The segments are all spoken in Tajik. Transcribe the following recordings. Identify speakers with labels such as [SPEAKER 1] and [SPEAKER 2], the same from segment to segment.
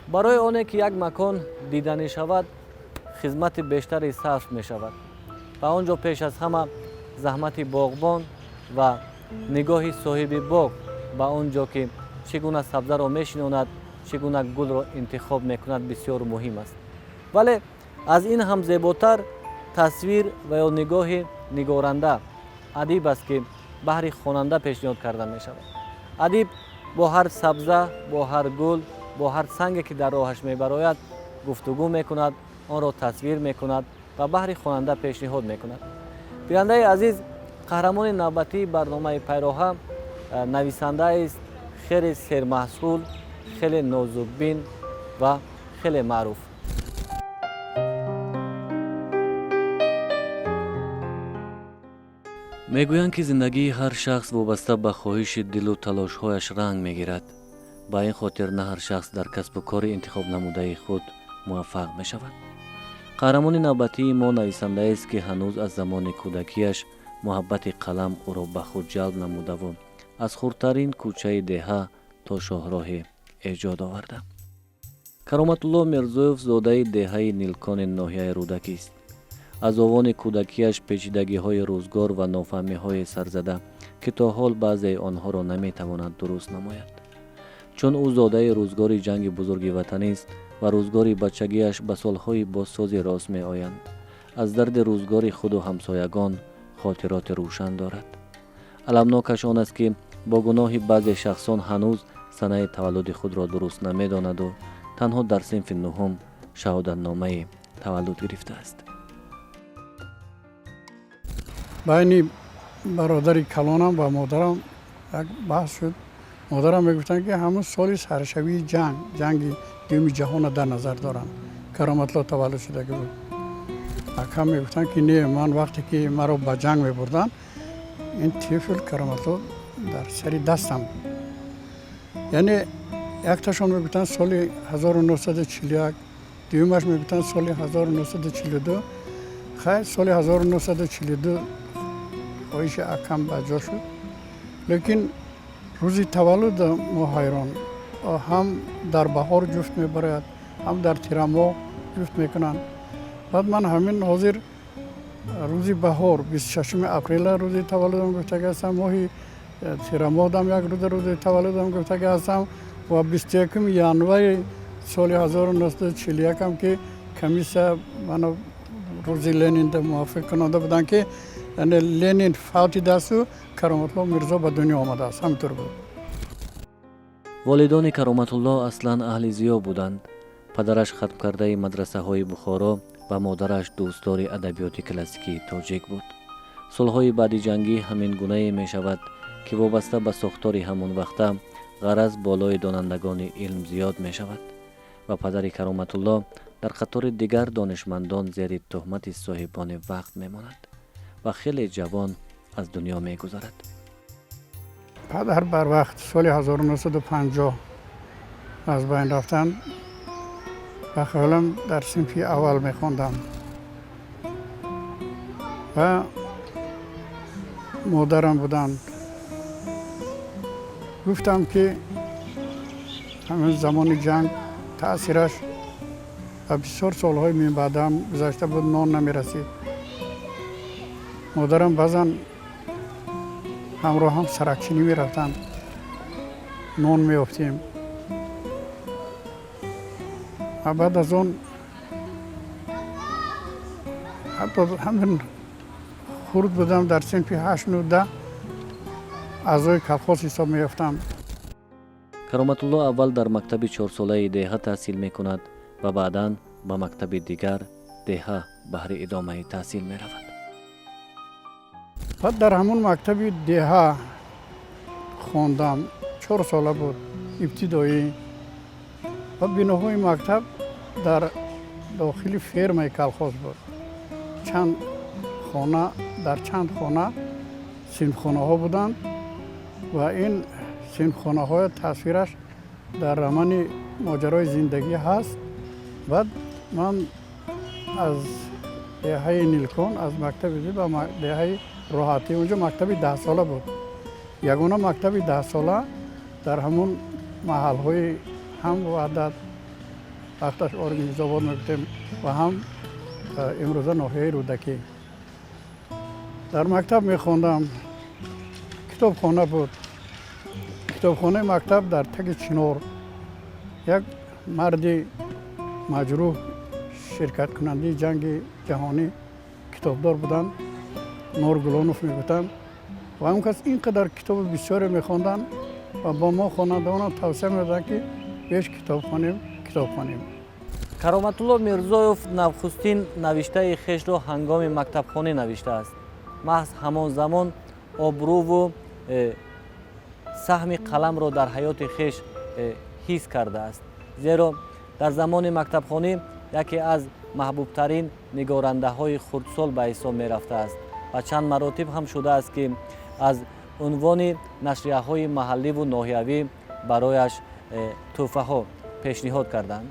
[SPEAKER 1] Барои оне ки як макон диданӣ шавад, хизмати бештаре сарф мешавад ва он ҷо пеш аз ҳама заҳмати боғбон ва нигоҳи соҳиби боғ ба он ҷо, ки чӣ гуна сабзаро мешинонад, чӣ гуна гулро интихоб мекунад, бисёр муҳим аст. Вале аз ин ҳам зеботар тасвир ва ё нигоҳи нигоранда, адиб аст, ки баҳри хонанда пешниҳод карда мешавад. Адиб бо ҳар сабза, бо ҳар гул, бо ҳар санге, ки дар роҳаш мебарояд, гуфтугӯ мекунад, онро тасвир мекунад ва баҳри хонанда пешниҳод мекунад. Бинандаи азиз, қаҳрамони навбатии барномаи «Пайроҳа» нависандааст хеле сермаҳсул, хеле нозукбин ва хеле маъруф. Мегӯянд, ки зиндагии ҳар шахс вобаста ба хоҳиши дилу талошҳояш ранг мегирад. Ба ин хотир на ҳар шахс дар касбу кори интихобнамудаи худ муваффақ мешавад. Қаҳрамони навбатии мо нависандаест, ки ҳанӯз аз замони кӯдакиаш муҳаббати қалам ӯро ба худ ҷалб намудаву аз хурдтарин кӯчаи деҳа то шоҳроҳи эҷод оварда. Кароматулло Мирзоев зодаи деҳаи Нилкони ноҳияи Рӯдакист. Аз овони кӯдакиаш печидагиҳои рӯзгор ва нофаҳмиҳое сарзада, ки то ҳол баъзеи онҳоро наметавонад дуруст намояд. Чун ӯ зодаи рӯзгори Ҷанги Бузурги Ватанист ва рӯзгори бачагиаш ба солҳои бозсозӣ рост меоянд, аз дарди рӯзгори худу ҳамсоягон хотироти рӯшан дорад. Аламнокаш он аст, ки бо гуноҳи баъзе шахсон ҳанӯз санаи таваллуди худро дуруст намедонаду танҳо дар синфи нуҳум шаҳодатномаи таваллуд гирифтааст.
[SPEAKER 2] Байни бародари калонам ва модарам як баҳс шуд. Модарам мегуфтанд, ки ҳамун соли саршавии ҷанг, Ҷанги Дуюми Ҷаҳонро дар назар доранд, Кароматло таваллуд шудагӣ буд. Акам мегуфтанд, ки не, ман вақте ки маро ба ҷанг мебурданд, ин тифл Кароматло дар сари дастам буд. Яъне якташон мегуфтанд соли 1941, дуюмаш мегуфтанд соли 1942. Хай, соли 1942 хоҳиши акам ба ҷо шуд, лекин рӯзи таваллуд мо ҳайрон. Ҳам дар баҳор ҷуфт мебарояд, ҳам дар тирамоҳ ҷуфт мекунанд. Баъд ман ҳамин ҳозир рӯзи баҳор, 26-уми апрела рӯзи таваллудам гуфтагӣ ҳастам, моҳи тирамоҳдам як рӯза рӯзи таваллудам гуфтагӣ ҳастам ва 21-уми январи соли 1941-ам, ки комиссия мана рӯзи Ленинда мувофиқ кунонда буданд, ки яъне Ленин фавтидасту Кароматло Мирзо ба дунё омадааст. Ҳаминтур буд.
[SPEAKER 1] Волидони Кароматулло аслан аҳли зиё буданд. Падараш хатмкардаи мадрасаҳои Бухоро ва модараш дӯстдори адабиёти классикии тоҷик буд. Солҳои баъди ҷангӣ ҳамин гунае мешавад, ки вобаста ба сохтори ҳамон вақта ғараз болои донандагони илм зиёд мешавад ва падари Кароматулло дар қатори дигар донишмандон зери туҳмати соҳибони вақт мемонад ва хеле ҷавон аз дунё мегузарад.
[SPEAKER 2] Падар барвақт соли 1950 аз байн рафтанд. Ба хаёлам, дар синфи аввал мехондам ва модарам буданд. Гуфтам, ки ҳамин замони ҷанг таъсираш ва бисёр солҳои минбаъдам гузашта буд, нон намерасид. Модарам баъзан ҳамроҳам саракчинӣ мерафтанд, нон меёфтем. Ва баъд аз он ҳатто ҳамин хурд будам, дар синфи ҳашт, ну, 10, аъзои колхоз ҳисоб меёфтам.
[SPEAKER 1] Кароматулло аввал дар мактаби чорсолаи деҳа таҳсил мекунад ва баъдан ба мактаби дигар деҳа баҳри идомаи таҳсил меравад.
[SPEAKER 2] Баъд дар ҳамон мактаби деҳа хондам, 4 сола буд, ибтидоӣ. Ва биноҳои мактаб дар дохили фермаи колхоз буд. Чанд хона, дар чанд хона синфхонаҳо буданд ва ин синфхонаҳоя тасвираш дар романи «Моҷарои зиндагӣ» ҳаст. Баъд ман аз деҳаи Нилкон, аз мактаби ба деҳаи Роҳатӣ, унҷо мактаби 10-сола буд, ягона мактаби 10-сола дар ҳамон маҳалҳои ҳам Ваҳдат, Вақташ Организобод мегуфтем ва ҳам имрӯза ноҳияи Рӯдакӣ. Дар мактаб мехондам, китобхона буд. Китобхонаи мактаб дар таги чинор. Як марди маҷрӯҳ, ширкаткунандаи ҷанги ҷаҳонӣ, китобдор буданд, Норгулонов мегуфтанд, ва он кас ин қадар китоби бисёре мехонданд ва бо мо хонандагонам тавсия медоданд, ки беш китоб хонем, китоб хонем.
[SPEAKER 1] Кароматулло Мирзоев нахустин навиштаи хешро ҳангоми мактабхонӣ навиштааст. Маҳз ҳамон замон обрӯву саҳми қаламро дар ҳаёти хеш ҳис кардааст, зеро дар замони мактабхонӣ яке аз маҳбубтарин нигорандаҳои хурдсол ба ҳисоб мерафтааст ва чанд маротиб ҳам шудааст, ки аз унвони нашрияҳои маҳалливу ноҳиявӣ барояш тӯҳфаҳо пешниҳод карданд.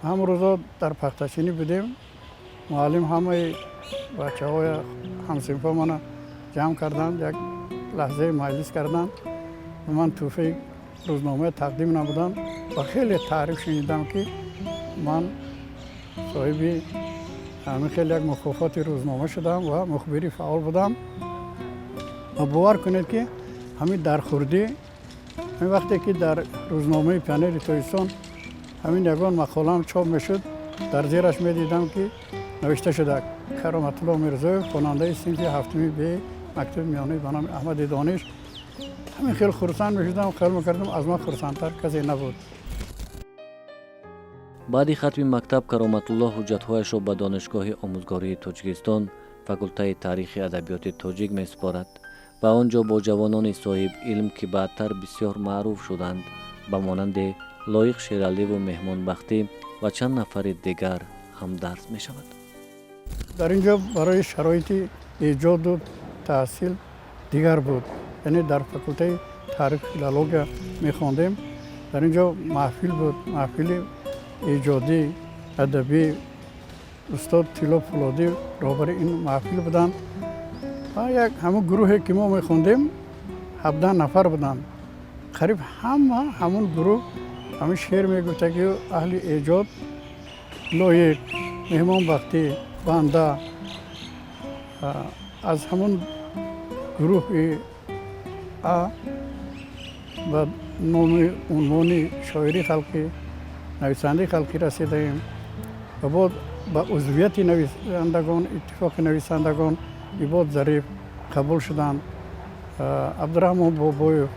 [SPEAKER 2] Ҳам рӯзо дар пахтачинӣ будем. Муаллим ҳамаи бачаҳои ҳамсинфомона ҷамъ карданд, як лаҳзаи маҷлис карданд, ба ман тӯҳфаи рӯзномае тақдим намуданд ва хеле таъриф шунидам, ки ман соҳиби ҳамин хеле як мукофоти рӯзнома шудам ва мухбири фаъол будам. Ва бовар кунед, ки ҳамин дар хурдӣ, ҳамин вақте ки дар рӯзномаи Пионери Тоҷикистон ҳамин ягон мақолаам чоп мешуд, дар зераш медидам, ки навишта шуда: Кароматулло Мирзоев, хонандаи синфи ҳафтуми Б мактаби миёнаи ба номи Аҳмади Дониш. Ҳамин хел хурсанд мешудам, хаёл мекардам, аз ман хурсандтар касе набуд.
[SPEAKER 1] Баъди хатми мактаб Кароматулло ҳуҷҷатҳояшро ба Донишгоҳи омӯзгории Тоҷикистон, факултаи таърихи адабиёти тоҷик месупорад ва он ҷо бо ҷавонони соҳиб илм, ки баъдтар бисёр маъруф шуданд, ба монанди Лоиқ Шераливу Меҳмонбахтӣ ва чанд нафари дигар ҳамдарс мешавад.
[SPEAKER 2] Дар ин ҷо барои шароити эҷоду таҳсил дигар буд, яъне дар факултаи таърих филология мехондем. Дар ин ҷо маҳфил буд, маҳфили эҷодӣ, адабӣ. Устод Тилло Фулодӣ роҳбари ин маҳфил буданд ва як ҳамун гурӯҳе ки мо мехондем, 17 нафар буданд қариб ҳама. Ҳамун гурӯҳ ҳамин шеър мегуфта, ки аҳли эҷод: Лоиқ, Меҳмонбахтӣ, банда аз ҳамун гурӯҳи а ба номи унвони шоири халқӣ, нависандаи халқӣ расидаем ва боз ба узвияти нависандагон, Иттифоқи нависандагон Ибод Зариф қабул шуданд, Абдураҳмон Бобоев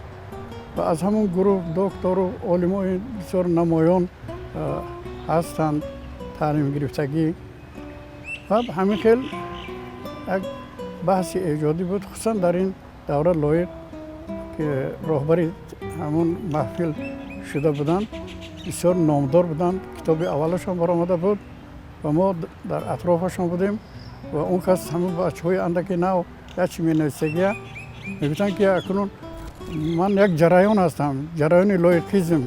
[SPEAKER 2] ва аз ҳамон гурӯҳ доктору олимои бисёр намоён ҳастанд, таълимгирифтагӣ. Ва ҳамин хел як баҳси эҷодӣ буд. Хусусан дар ин давра Лоиқ, ки роҳбари ҳамон маҳфил шуда буданд, бисёр номдор буданд. Китоби аввалашон баромада буд ва мо дар атрофашон будем ва он кас ҳамон бачаҳои андаки нав як чи менависагия мегуфтанд, ки акнун ман як ҷараён ҳастам, ҷараёни лоиқизм,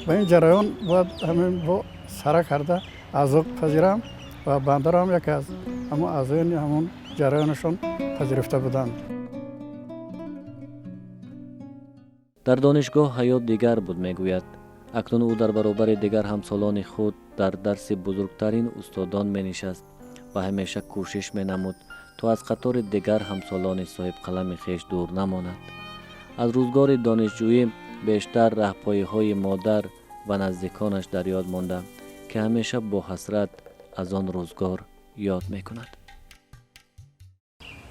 [SPEAKER 2] ва ин ҷараён бояд ҳамин бо сара карда аъзо пазирам ва бандаро ҳам яке аз ҳамон аъзоёни ҳамон ҷараёнашон пазируфта буданд.
[SPEAKER 1] Дар донишгоҳ ҳаёт дигар буд, мегӯяд. Акнун ӯ дар баробари дигар ҳамсолони худ дар дарси бузургтарин устодон менишаст ва ҳамеша кӯшиш менамуд, то аз қатори дигар ҳамсолони соҳибқалами хеш дур намонад. Аз рӯзгори донишҷӯӣ бештар раҳпоиҳои модар ва наздиконаш дар ёд монда, ки ҳамеша бо ҳасрат аз он рӯзгор ёд мекунад.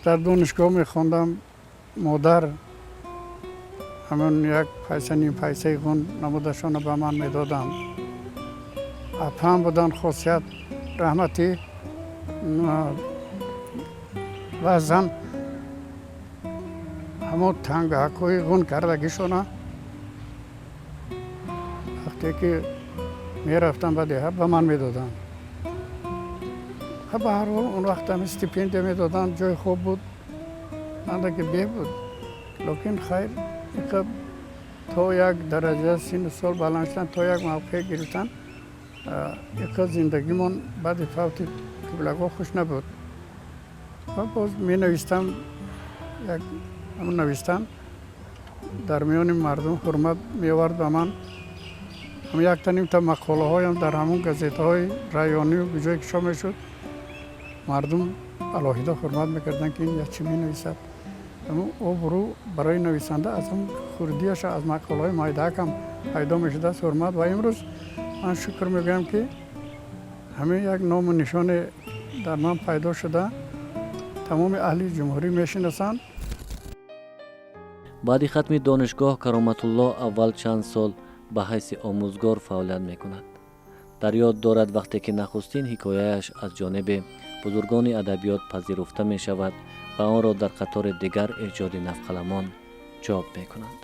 [SPEAKER 2] Дар донишгоҳ мехондам, модар ҳамон як пайса, ним пайсаи ғун намудашонро ба ман медоданд. Апам буданд, Хосият раҳматӣ, баъзан ҳамон тангаҳакҳои ғун кардагишона вақте ки мерафтам ба деҳа, ба ман медоданд. Ба ҳар ҳол, он вақт ҳами стипендия медоданд, ҷои хуб буд, андаке беҳ буд, лекин хайр, то як дараҷа синну сол баланд шудан, то як мавқеъ гирифтан, иқа зиндагимон баъди фавти қиблагоҳ хуш набуд. Ва боз менавистам, як ҳамон навистан дар миёни мардум ҳурмат меовард ба ман. Якта нимта мақолаҳоям дар ҳамон газетаҳои районию ҷое ки чоп мешуд, мардум алоҳида ҳурмат мекарданд, ки ин як чӣ менависад. Обрӯ барои нависанда аз ҳам хурдиаш, аз мақолаҳои майдаакам пайдо мешудааст ҳурмат. Ва имрӯз ман шукр мегӯям, ки ҳамин як ному нишоне дар ман пайдо шуда, тамоми аҳли ҷумҳурӣ мешиносанд.
[SPEAKER 1] Баъди хатми донишгоҳ Кароматулло аввал чанд сол ба ҳайси омӯзгор фаъолият мекунад. Дар ёд дорад, вақте ки нахустин ҳикояяш аз ҷониби бузургони адабиёт пазируфта мешавад ва онро дар қатори дигар эҷоди навқаламон чоп мекунанд.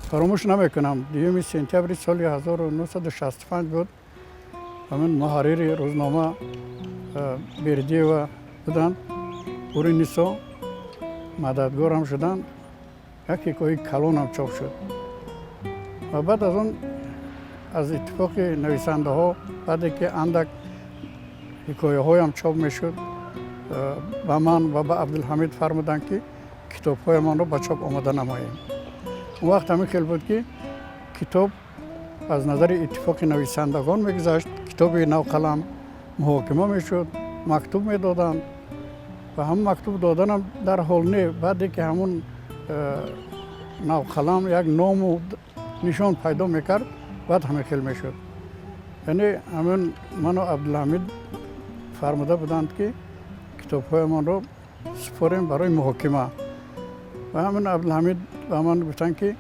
[SPEAKER 2] Фаромӯш намекунам, 2 сентябри соли 1965 буд. Ҳамин муҳаррири рӯзнома Бердиева буданд, Ҳуринисо мададгорам шуданд. Як ҳикояи калонам чоп шуд ва баъд аз он аз иттифоқи нависандаҳо, баъде ки андак ҳикояҳоям чоп мешуд, ба ман ва ба Абдулҳамид фармуданд, ки китобҳоямонро ба чоп омода намоем. Он вақт ҳамин хел буд, ки китоб аз назари иттифоқи нависандагон мегузашт, китоби навқалам муҳокима мешуд, мактуб медоданд ва ҳамон мактуб доданам дар ҳол не, баъде ки ҳамон навқалам як ному нишон пайдо мекард, баъд ҳамин хел мешуд. Яъне ҳамин ману Абдулҳамид фармуда буданд, ки китобҳоямонро супорем барои муҳокима. Ва ҳамин Абдулҳамид ба ман гуфтанд, ки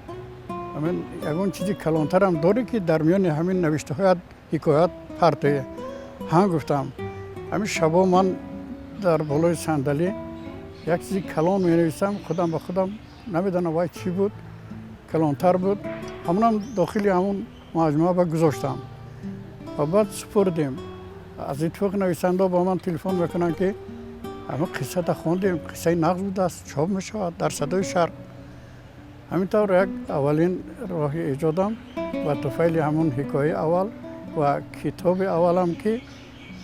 [SPEAKER 2] ҳамин ягон чизи калонтарам дорӣ, ки дар миёни ҳамин навиштаҳоят ҳикоят партое? Ҳам гуфтам. Ҳамин шабо ман дар болои сандалӣ як чизи калон менависам, худам ба худам намедонам, вай чӣ буд, калонтар буд. Ҳамонам дохили ҳамон маҷмӯа ба гузоштам ва баъд супурдем. Аз иттифоқи нависандаҳо ба ман телефон мекунанд, ки ҳамин қиссата хондем, қиссаи нағз будааст, чоп мешавад дар «Садои Шарқ». Ҳамин тавр як аввалин роҳи эҷодам ба туфайли ҳамон ҳикояи аввал ва китоби аввалам, ки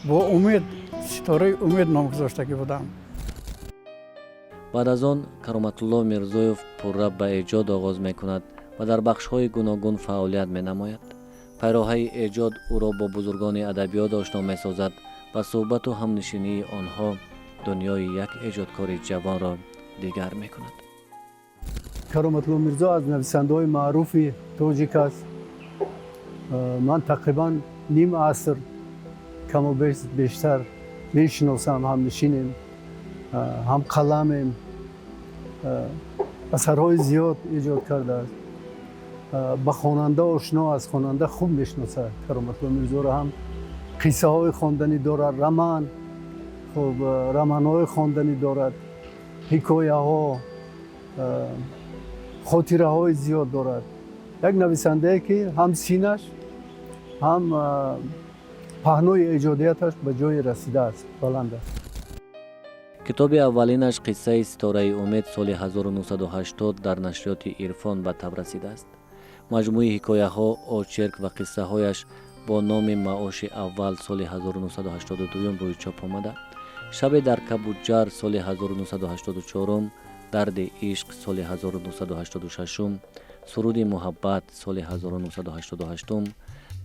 [SPEAKER 2] бо умед, «Ситораи умед» ном гузоштагӣ будам.
[SPEAKER 1] Баъд аз он Кароматулло Мирзоев пурра ба эҷод оғоз мекунад ва дар бахшҳои гуногун фаъолият менамояд. Пайроҳаи эҷод ӯро бо бузургони адабиёт ошно месозад ва суҳбату ҳамнишинии онҳо дунёи як эҷодкори ҷавонро дигар мекунад.
[SPEAKER 3] Кароматулло Мирзо аз нависандаҳои маъруфи тоҷик аст. Ман тақрибан ним аср каму бештар мешиносам, ҳамнишинем, ҳамқаламем. Асарҳои зиёд эҷод кардааст, ба хонанда ошно аст, хонанда хуб мешиносад Кароматулло Мирзоро. Ҳам қиссаҳои хонданӣ дорад, роман, хуб, романҳои хонданӣ дорад, ҳикояҳо, хотираҳои зиёд дорад. Як нависандае, ки ҳам синаш, ҳам паҳнои эҷодияташ ба ҷое расидааст, баланд аст.
[SPEAKER 1] Китоби аввалинаш, қиссаи «Ситораи умед», соли 1980 дар нашриёти «Ирфон» ба таб расидааст. Маҷмӯи ҳикояҳо, очерк ва қиссаҳояш бо номи «Маоши аввал» соли 1982 рӯи чоп омада, «Шабе дар Кабуджар» соли 1984, «Дарди ишқ» соли 1986, «Суруди муҳаббат» соли 1988,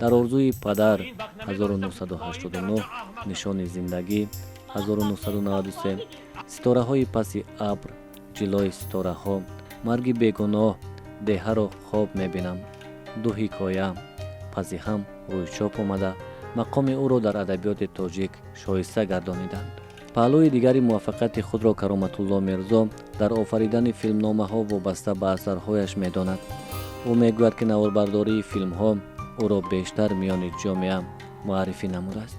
[SPEAKER 1] «Дар орзуи падар» 1989, «Нишони зиндагӣ» 1993, «Ситораҳои паси абр», «Ҷилои ситораҳо», «Марги бегуноҳ», «Деҳаро хоб мебинам», ду ҳикоя паси ҳам рӯи чоп омада, мақоми ӯро дар адабиёти тоҷик шоиста гардониданд. Паҳлӯи дигари муваффақияти худро Кароматулло Мирзо дар офаридани филмномаҳо вобаста ба асарҳояш медонад. Ӯ мегӯяд, ки наворбардории филмҳо ӯро бештар миёни ҷомеа муаррифӣ намудааст.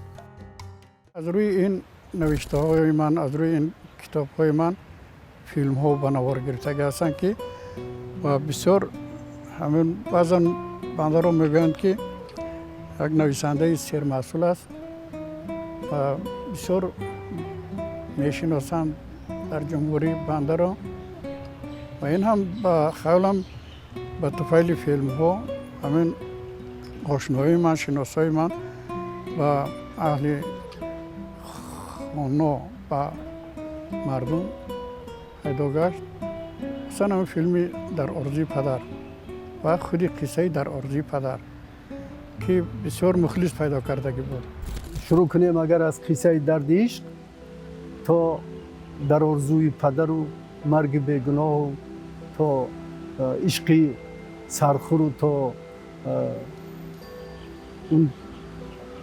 [SPEAKER 2] Аз рӯи ин навиштаҳои ман, аз рӯи ин китобҳои ман филмҳо ба навор гирифтагӣ ҳастанд, ки ва бисёр ҳамин баъзан бандаро мегӯянд, ки як нависандаи сермаҳсул аст ва бисёр мешиносанд дар ҷумҳурӣ бандаро. Ва ин ҳам ба хаёлам ба туфайли филмҳо ҳамин ошноии ман, шиносои ман ба аҳли хоно, ба мардум пайдо гашт. Хусусан ҳамин филми «Дар орзуи падар» ва худи қиссаи «Дар орзуи падар». Ки бисёр мухлис пайдо кардагӣ буд.
[SPEAKER 3] Шурӯъ кунем агар аз қиссаи дарди ишқ то дар орзуи падару марги бегуноҳу то ишқи сархуру то он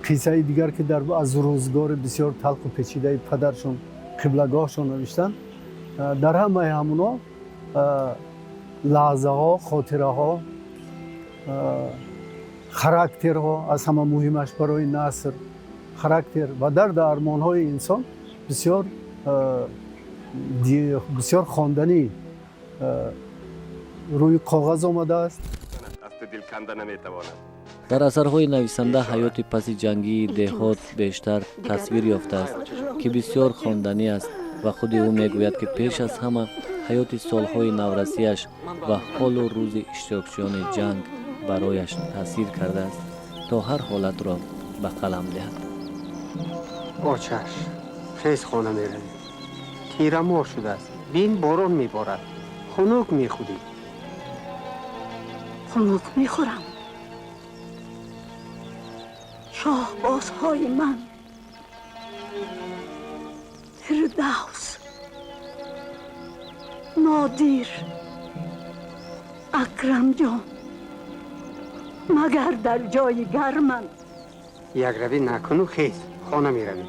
[SPEAKER 3] қиссаи дигар, ки дар аз рӯзгори бисёр талху печидаи падаршон, қиблагоҳшон навиштанд, дар ҳамаи ҳамуно лаҳзаҳо, хотираҳо, характерҳо, аз ҳама муҳимаш барои наср характер ва дарду армонҳои инсон бисёр бисёр хонданӣ рӯи коғаз омадааст.
[SPEAKER 1] Дар асарҳои нависанда ҳаёти паси ҷангии деҳот бештар тасвир ёфтааст, ки бисёр хонданӣ аст, ва худи ӯ мегӯяд, ки пеш аз ҳама ҳаёти солҳои наврасиаш ва ҳолу рӯзи иштирокчиёни ҷанг барояш таъсир кардааст, то ҳар ҳолатро ба қалам диҳад.
[SPEAKER 4] Очаш, хез, хона меравем. Тирамоҳ шудааст, бин, борон меборад, хунук мехӯрӣ.
[SPEAKER 5] Хунук мехӯрам. Шоҳбозҳои ман, Фирдавс, Нодир, Акрамҷон магар дар ҷои гарманд?
[SPEAKER 4] Якравӣ накуну хез, хона меравем.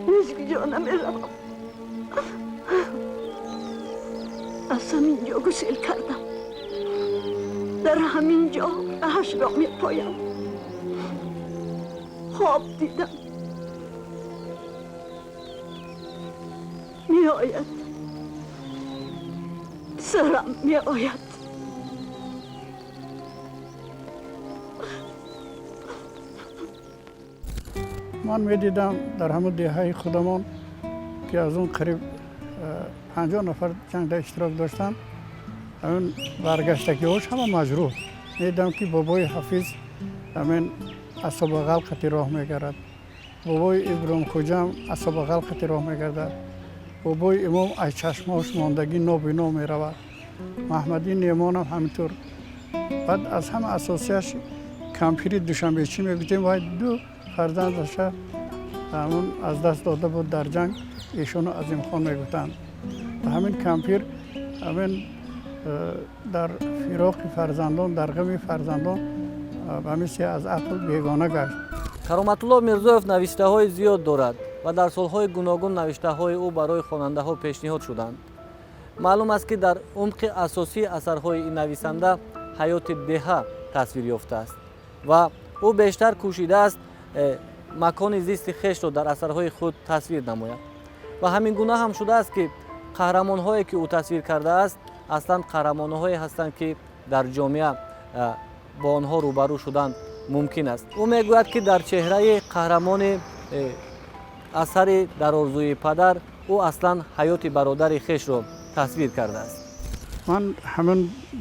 [SPEAKER 5] Ҳеҷ ҷо намеравам. Аз ҳамин ҷо гусел кардам, дар ҳамин ҷо раҳашро мепоям. Хоб дидам, меояд, сарам меояд.
[SPEAKER 2] Ман медидам, дар ҳамон деҳаи худамон, ки аз он қариб 50 нафар ҷангда иштирок доштанд, ҳамин баргаштагиҳош ҳама маҷрӯҳ. Медидам, ки бобои Ҳафиз ҳамин асобағал қати роҳ мегардад, бобои Иброҳимхоҷаам асобағал қати роҳ мегардад, бобои Имом аз чашмош мондагӣ нобино меравад, Маҳмадӣ Неъмонам ҳаминтур. Баъд аз ҳама асосияш кампири душанбечӣ мегуфтем, вай ду фарзандаша ҳамун аз даст дода буд дар ҷанг, эшону Азимхон мегуфтанд. Ва ҳамин кампир ҳамин дар фироқи фарзандон, дар ғами фарзандон ба мисли аз ақл бегона гашт.
[SPEAKER 1] Кароматулло Мирзоев навиштаҳои зиёд дорад ва дар солҳои гуногун навиштаҳои ӯ барои хонандаҳо пешниҳод шуданд. Маълум аст, ки дар умқи асосии асарҳои ин нависанда ҳаёти деҳа тасвир ёфтааст ва ӯ бештар кӯшидааст макони зисти хешро дар асарҳои худ тасвир намояд. Ва ҳамин гуна ҳам шудааст, ки қаҳрамонҳое, ки ӯ тасвир кардааст, аслан қаҳрамонҳое ҳастанд, ки дар ҷомеа бо онҳо рӯбарӯ шудан мумкин аст. Ӯ мегӯяд, ки дар чеҳраи қаҳрамони асари «Дар орзуи падар» ӯ аслан ҳаёти бародари хешро тасвир кардааст.
[SPEAKER 2] Ман ҳамин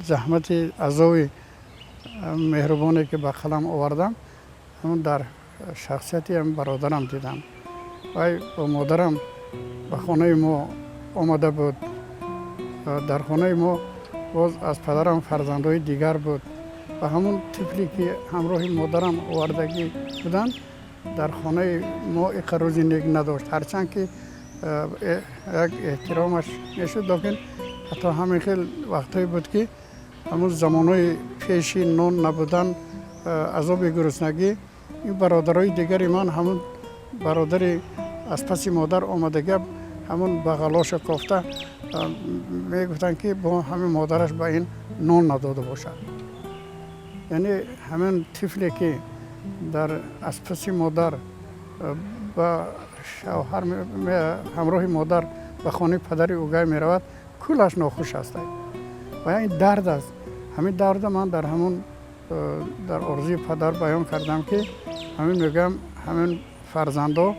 [SPEAKER 2] заҳмати азови меҳрубоне, ки ба қалам овардам, ҳамун дар шахсияти ҳам бародарам дидам. Вай бо модарам ба хонаи мо омада буд. Дар хонаи мо боз аз падарам фарзандҳои дигар буд ва ҳамун тифле, ки ҳамроҳи модарам овардагӣ буданд, дар хонаи мо иқа рӯзи нек надошт. Ҳарчанд ки як эҳтиромаш мешуд, лекин ҳатто ҳамин хел вақтҳое буд, ки ҳамун замонҳои пеши нон набудан, азоби гуруснагӣ, ин бародарои дигари ман ҳамун бародари аз паси модар омадагия ҳамун бағалоша кофта мегуфтанд, ки бо ҳамин модараш ба ин нон надода бошад. Яъне ҳамин тифле, ки дар аз паси модар ба шавҳар ҳамроҳи модар ба хонаи падари угай меравад, куллаш нохуш аст ва ин дард аст. Ҳамин дарда ман дар ҳамун дар орзуи падар баён кардам, ки ҳамин мегӯям, ҳамин фарзандо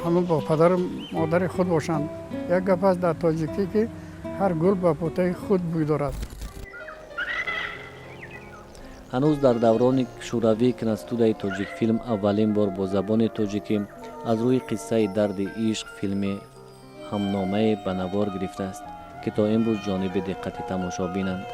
[SPEAKER 2] ҳамун бо падару модари худ бошанд. Як гап аст дар тоҷикӣ, ки ҳар гул ба бутаи худ бӯй дорад.
[SPEAKER 1] Ҳанӯз дар даврони шӯравӣ киностудияи «Тоҷикфилм» аввалин бор бо забони тоҷикӣ аз рӯи қиссаи дарди ишқ филми ҳамномае ба навор гирифтааст, ки то имрӯз ҷониби диққати тамошобинанд.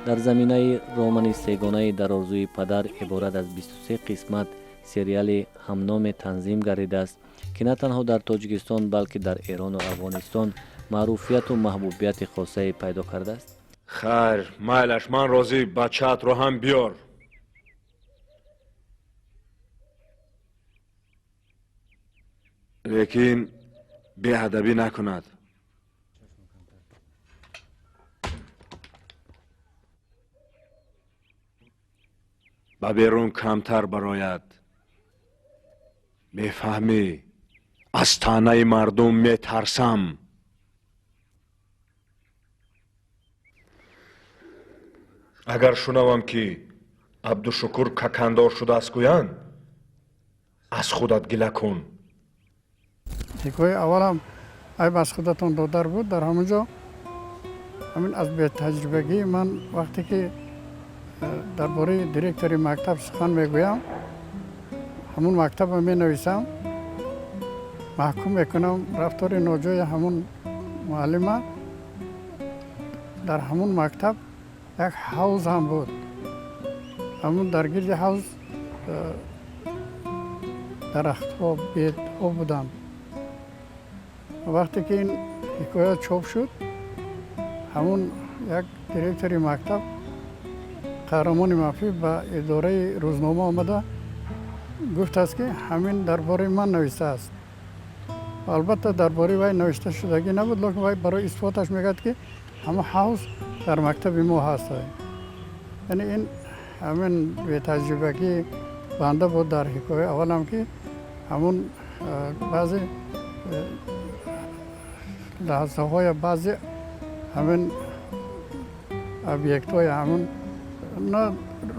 [SPEAKER 1] Дар заминаи романи сегонаи «Дар орзуи падар» иборат аз 23 қисмат сериали ҳамноме танзим гардидааст, ки на танҳо дар Тоҷикистон, балки дар Эрону Афғонистон маъруфияту маҳбубияти хосае пайдо кардааст.
[SPEAKER 6] Хайр, майлаш, ман розӣ, бачаатро ҳам биёр. Лекин беадабӣ накунад. Ба берун камтар барояд. Мефаҳмӣ, аз таънаи мардум метарсам. Агар шунавам, ки Абдушукур какандор шудааст гӯянд, аз худат гила кун.
[SPEAKER 2] Ҳикояи аввалам «Айб аз худатон, додар» буд. Дар ҳамон ҷо ҳамин аз бетаҷрибагии ман, вақте ки дар бораи директори мактаб сухан мегӯям, ҳамун мактабро менависам, маҳкум мекунам рафтори ноҷои ҳамун муаллима. Дар ҳамун мактаб як ҳавз ҳам буд. Ҳамун дар гирди ҳавз дарахтҳо, бедҳо буданд. Вақте ки ин ҳикоя чоп шуд, ҳамун як директори мактаб, қаҳрамони манфӣ, ба идораи рӯзнома омада гуфтааст, ки ҳамин дар бораи ман навиштааст. Албатта, дар бораи вай навишта шудагӣ набуд, лекин вай барои исботаш мегӯяд, ки ҳамон ҳавз дар мактаби мо ҳаст. Яъне ин ҳамин бетаҷрибагии банда буд дар ҳикояи аввалам, ки ҳамун баъзе лаҳзаҳоя, баъзе ҳамин объектҳои ҳамун на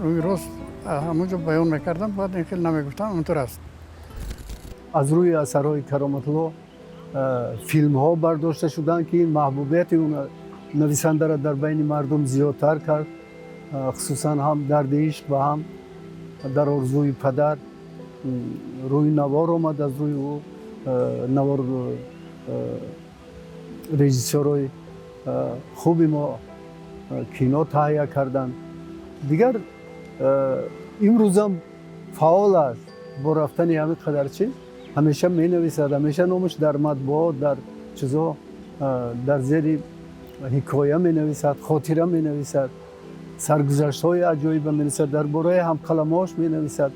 [SPEAKER 2] рӯи рост ҳамон ҷо баён мекардам, баъд ин хел намегуфтам, ҳаминтур аст.
[SPEAKER 3] Аз рӯи асарҳои Кароматулло филмҳо бардошта шуданд, ки маҳбубияти нависандаро дар байни мардум зиёдтар кард, хусусан ҳам «Дарди ишқ» ва ҳам «Дар орзуи падар» рӯи навор омад. Аз рӯи ӯ навор режиссёрҳои хуби мо кино таҳия карданд. Дигар имрӯзам фаъол аст. Бо рафтани ҳамин қадар чиз ҳамеша менависад, ҳамеша номаш дар матбуот, дар чизо, дар зери ҳикоя менависад, хотира менависад, саргузаштҳои аҷоиба менависад, дар бораи ҳамқаламош менависад.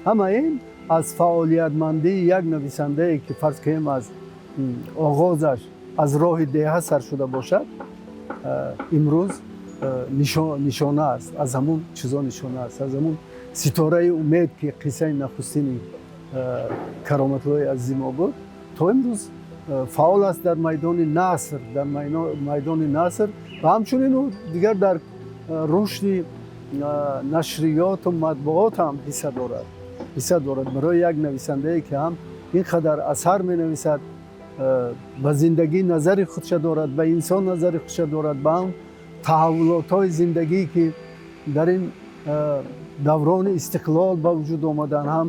[SPEAKER 3] Ҳама ин аз фаъолиятмандии як нависандае, ки фарз кунем, аз оғозаш аз роҳи деҳа сар шуда бошад, имрӯз нишона аст, аз ҳамун чизо нишона аст, аз ҳамун «Ситораи умед», ки қиссаи нахустини Кароматуллои азизи мо буд, то имрӯз фаъол аст дар майдони наср, дар майдони наср ва ҳамчунин ӯ дигар дар рушди нашриёту матбуот ҳам ҳисса дорад, ҳисса дорад. Барои як нависандае, ки ҳам ин қадар асар менависад, ба зиндагӣ назари худша дорад, ба инсон назари худша дорад, ба ҳам таҳаввулотҳои зиндагӣ, ки дар ин даврони истиқлол ба вуҷуд омадан, ҳам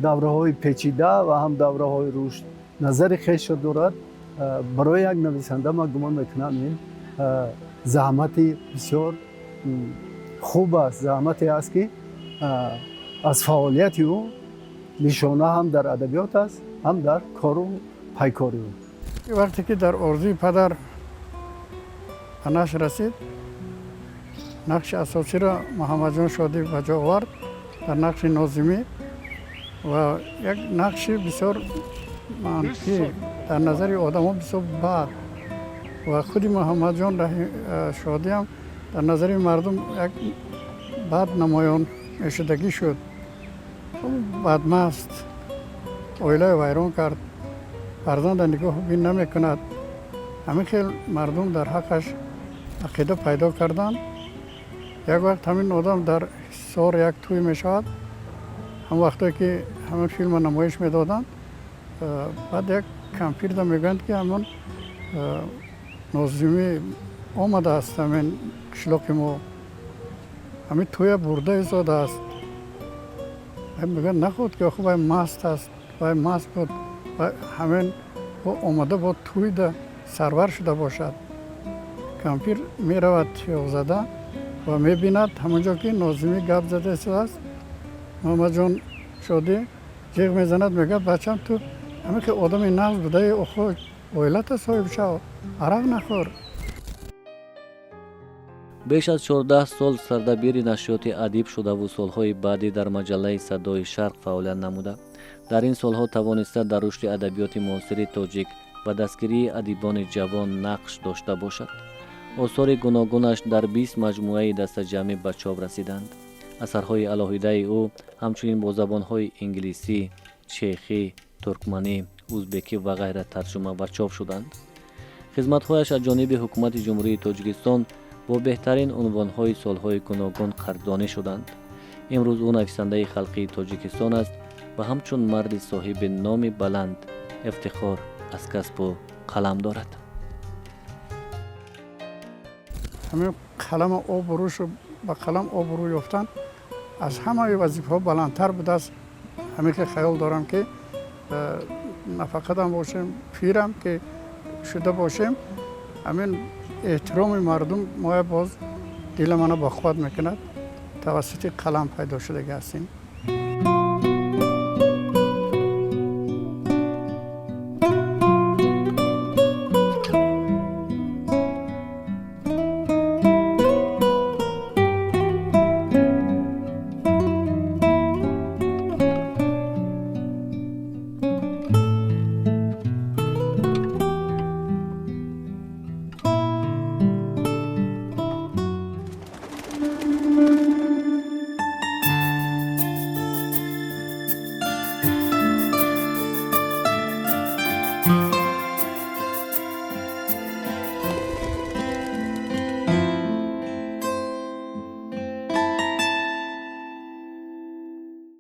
[SPEAKER 3] давраҳои печида ва ҳам давраҳои рушд, назари хеша дорад. Барои як нависанда, ман гумон мекунам, ин заҳмати бисёр хуб аст, заҳмате аст, ки аз фаъолияти ӯ нишона ҳам дар адабиёт аст, ҳам дар кору пайкори ӯ.
[SPEAKER 2] Вақте ки «Дар орзуи падар» ба нашр расид, нақши асосиро Муҳаммадҷон Шодӣ ба ҷо овард дар нақши Нозимӣ ва як нақши бисёр манфӣ, дар назари одамо бисёр бад, ва худи Муҳаммадҷон Шодиам дар назари мардум як бад намоён мешудагӣ шуд. Бадмаст, оилаи вайрон кард, фарзанда нигоҳ бин намекунад. Ҳамин хел мардум дар ҳаққаш ақида пайдо карданд. Як вақт ҳамин одам дар Ҳисор як тӯй мешавад. Ҳам вақтое ки ҳамин филмро намоиш медоданд, баъд як кампирда мегӯянд, ки ҳамон Нозимӣ омадааст, ҳамин қишлоқи мо, ҳамин тӯя бурда истодааст. Мегӯянд, наход ки охи вай маст аст, вай маст буд, ҳамин омада бо тӯйда сарвар шуда бошад. Кампир меравад тиёғзада. Ва мебинад ҳамонҷо ки Нозимӣ гап зада истодааст. Муҳаммадҷон Шодӣ ҷиғ мезанад, мегӯяд: бачам, ту ҳамин ки одами нағз будаи, охо оилата соҳиб шав, арақ нахӯр.
[SPEAKER 1] Беш аз 14 сол сардабири нашриёти «Адиб» шудаву солҳои баъдӣ дар маҷаллаи «Садои Шарқ» фаъолият намуда, дар ин солҳо тавониста дар рушди адабиёти муосири тоҷик ва дастгирии адибони ҷавон нақш дошта бошад. Осори гуногунаш дар 20 маҷмӯаи дастаҷамъӣ ба чоп расиданд. Асарҳои алоҳидаи ӯ ҳамчунин бо забонҳои инглисӣ, чехӣ, туркманӣ, узбекӣ ва ғайра тарҷума ва чоп шуданд. Хизматҳояш аз ҷониби Ҳукумати Ҷумҳурии Тоҷикистон бо беҳтарин унвонҳои солҳои гуногун қадрдонӣ шуданд. Имрӯз ӯ нависандаи халқии Тоҷикистон аст ва ҳамчун марди соҳиби номи баланд ифтихор аз касбу қалам дорад.
[SPEAKER 2] Ҳамин қалама обрӯшу ба қалам обрӯ ёфтан аз ҳамаи вазифаҳо баландтар будааст. Ҳамин ки хаёл дорам, ки нафақатам бошем, пирам ки шуда бошем, ҳамин эҳтироми мардум моя боз дила мана бохувват мекунад. Тавассути қалам пайдо шудаги ҳастем.